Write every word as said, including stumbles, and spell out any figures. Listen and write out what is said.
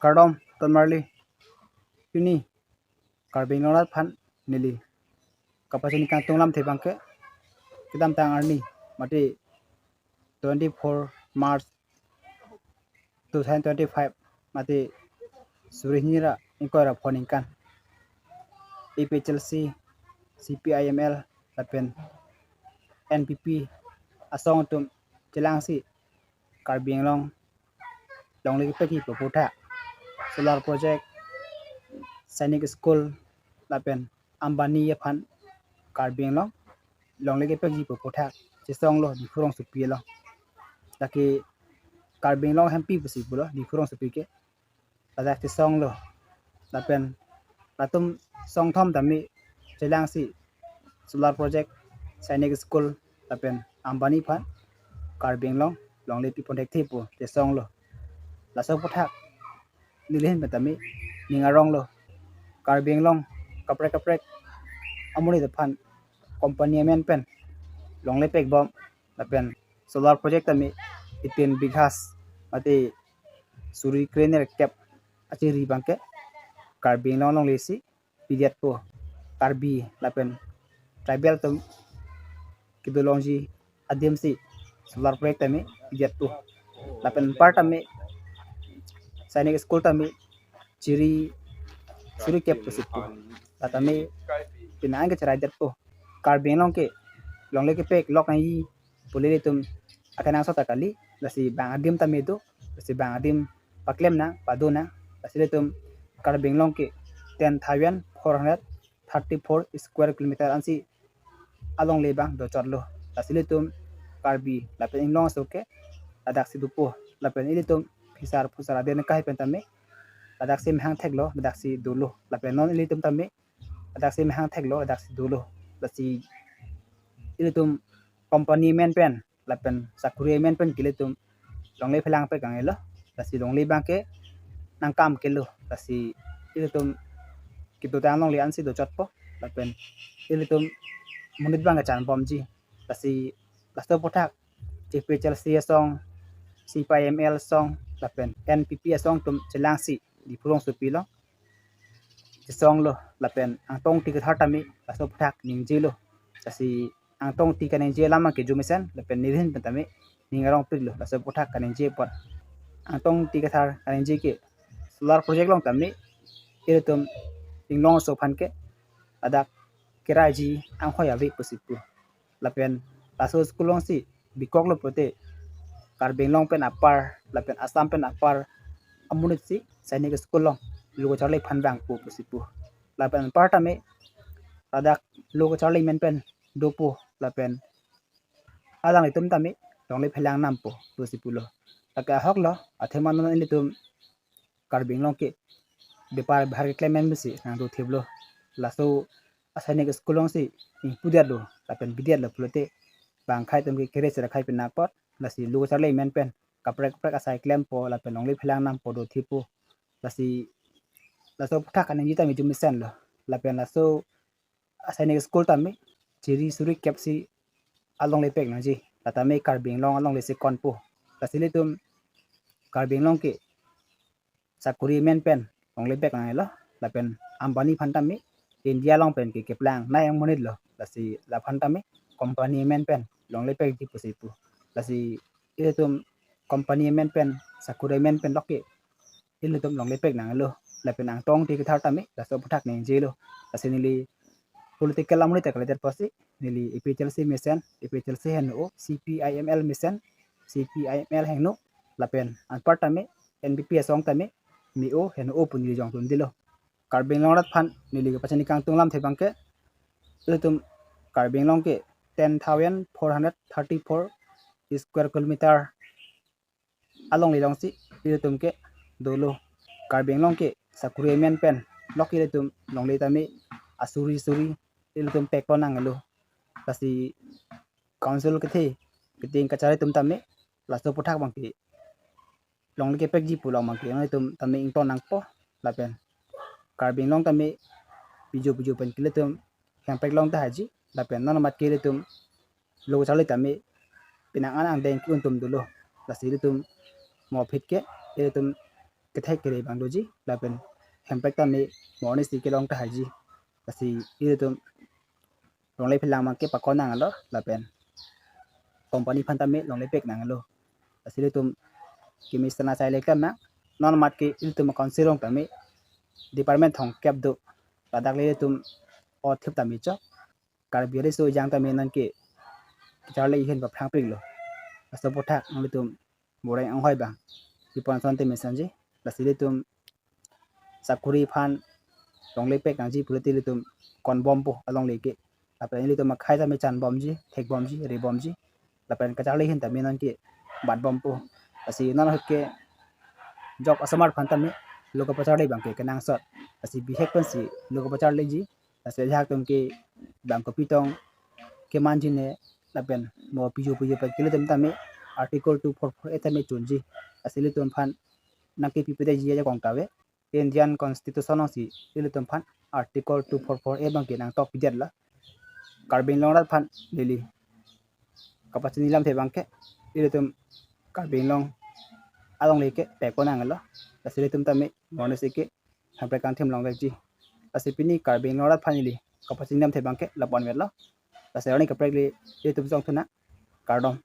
Kardom, tonmarli. Pini Karbi Anglong arat aphan neli kapachini kangtung alamthe abangke, kedamtang arni, mate twenty-four March two thousand twenty-five, mate suri hini ra ingkoi ra phongo aningkan, A P H L C, C P I M L lapen N P P asong atum chelangsi Karbi Anglong longle kepekji pu aphuthak solar project, Sainik School lapen Ambani aphan Karbi Anglong longle kepekji pu aphuthak chesonglo Diphu rongsopi along. Lake Karbi Anglong hempi pusi pulo Diphu rongsopi ke, ladak chesonglo. Lapen latum songthom tame chelangsi solar project, Sainik School lapen Ambani aphan Karbi Anglong longle piponthekthe pu chesonglo. Laso aphuthak neli ahin pen tame ning aronglo. Karbi Anglong kaprek kaprek amonit aphan company amen pen longle pekbom lapen solar project tame eighteen bighas, mate suri krenerkep achiri abangke Karbi Anglong longlesi pidetpo. Karbi lapen tribal atum kedolongji adimsi solar project tame pidetpo. Lapen anpar tame Sainik School tame chiri suri kep pusi pu. La tame penang ke cheraidetpo. Karbi Anglong ke longle kepek lok nangji pu ilitum akenangsot ta kali, lasi bang adim tame do, lasi bang adim paklem nang, pado nang, lasi ilitum Karbi Anglong ke ten thousand four hundred thirty-four square kilometer ansi alongle abang dochotlo. Lasi ilitum Karbi lapen Anglong aso ke ladaksi dopo, lapen ilitum phisar phusar aden akai pen tame ladaksi mehang theklo, ladaksi dolo, lapen non ilitum tame ladaksi mehang theklo, ladaksi dolo. Lasi ilitum company amen pen lapen sakuri amen pen ke ilitum longle phelang pekanglo. Lasi longle abangke nangkam kelo. Lasi ilitum kedotang longle ansi dochotpo, lapen ilitum monit abangke chanbomji. Lasi laso aphuthak A P H L C asong, C P I M L asong lapen N P P asong atum chelangsi Diphu rongsopi along chesonglo, lapen angtong ti kethar tame laso aphuthak ningjelo. Lasi angtong ti kaningje alam ke arjumesen, lapen neli ahin pen tame ning arongpiklo laso aphuthak kaningje apot. Angtong ti kethar kaningje ke solar project along tame ilitum Anglong aso aphan ke ladak keraiji anghoi ave pusi pu. Lapen laso school alongsi bikoklo pulote Karbi Anglong pen apar lapen Assam pen apar amonitsi Sainik School along lo kacharli aphan vangpo pusi pu. Lapen anpar tame ladak lo kacharli amen pen dopo, lapen alanglitum tame longle phelang nampo pusi pulo. Lake ahoklo, athema non ilitum Karbi Anglong ke bepar bahar keklem amen pusi nangdothiplo. Laso a-Sainik School alongsi ingpudetlo lapen pidetlo pulote bang akhai atum ke kere sera akhai pen apot, lasi lo kacharli amen pen kaprek kaprek asai klempo lapen longle phelang nampo, dothippo. Lasi laso aphuthak kaningje tame arjumesenlo. Lapen laso a-Sainik School tame chiri suri kepsi alongle pek nangji, la tame Karbi Anglong alonglesi konpo. Lasi ilitum Karbi Anglong ke sakuri amen pen longle pek nanglo, lapen Ambani aphan tame India along pen ke keplang nai amonitlo. Lasi laphan tame company amen pen longle pekji pusi pu. Lasi ilitum company amen pen, sakuri amen pen lok ke ilitum longle pek nanglo. Lapen angtong ti kethar tame laso aphuthak ningjelo. Lasi neli political amonit ta kalidet pusi neli A P H L C mesen, A P H L C heno, C P I M L mesen, C P I M L heno, lapen anpar tame N P P asong tame me-o heno pu neli jongtundelo. Karbi Anglong arat aphan neli kapachini kangtung alamthe abangke, ilitum Karbi Anglong ke ten thousand four hundred thirty-four square kilometer alongle alongsi ilitum ke dolo. Karbi Anglong ke sakuri amen pen lok ilitum longle tame asuri suri ilitum peklo nanglo. Lasi council kethe, kethe kachari atum tame laso aphuthak abangke longle kepekji pu along abangke nangtum tame ington nangpo, lapen Karbi Anglong tame pijo pijo pen ke ilitum hempek long ta haji, lapen non amat ke ilitum lo kacharli tame penang an angdeng ke-un atum dolo. Lasi ilitum mo aphi ke ilitum kethek kere abang doji, lapen hemprek tame morning si kelong tahai ji. Lasi ilitum longle phelang abangke pakon nanglo, lapen company aphan tame longle pek nanglo. Lasi ilitum kimi sana chai lek tame, non mat ke ilitum council along tame department thomkep do, ladak le ilitum othip tame chok. Karbi Riso Ejang tame nonke kacharli ahin paphrang piklo. Laso aphuthak nanglitum boreng anghoi abang pipon asonte mesenji. Lasi ilitum sakuri aphan longle pek nangji pulote ilitum konbompo alongle ke. Lapen ilitum akhei tame chanbomji, thekbomji, rebomji. Lapen kacharli ahin tame nonke batbompo. Lasi non ahut ke job asomar aphan tame lo kapacharli abangke kenangsot. Lasi bihek pensi lo kapacharliji. Lasi ajahak atum ke bang kopi tong kemanji ne, lapen mo piju piju pen ke ilitum tame Article two four four A tame chunji. Lasi ilitum aphan nangkepi pedeji ajakong kave. Indian Constitution alongsi ilitum aphan Article two four four A abangke nangtok pidetlo. Karbi Anglong arat aphan neli kapachini lamthe abangke ilitum Karbi Anglong alongle ke pekon nanglo. Lasi ilitum tame morning si ke hemprek kangthim longvekji. Lasi pini Karbi Anglong arat aphan neli kapachini lamthe abangke lapu-an vetlo. Lasi arni kaprek le ilitum jongthu nang, kardom.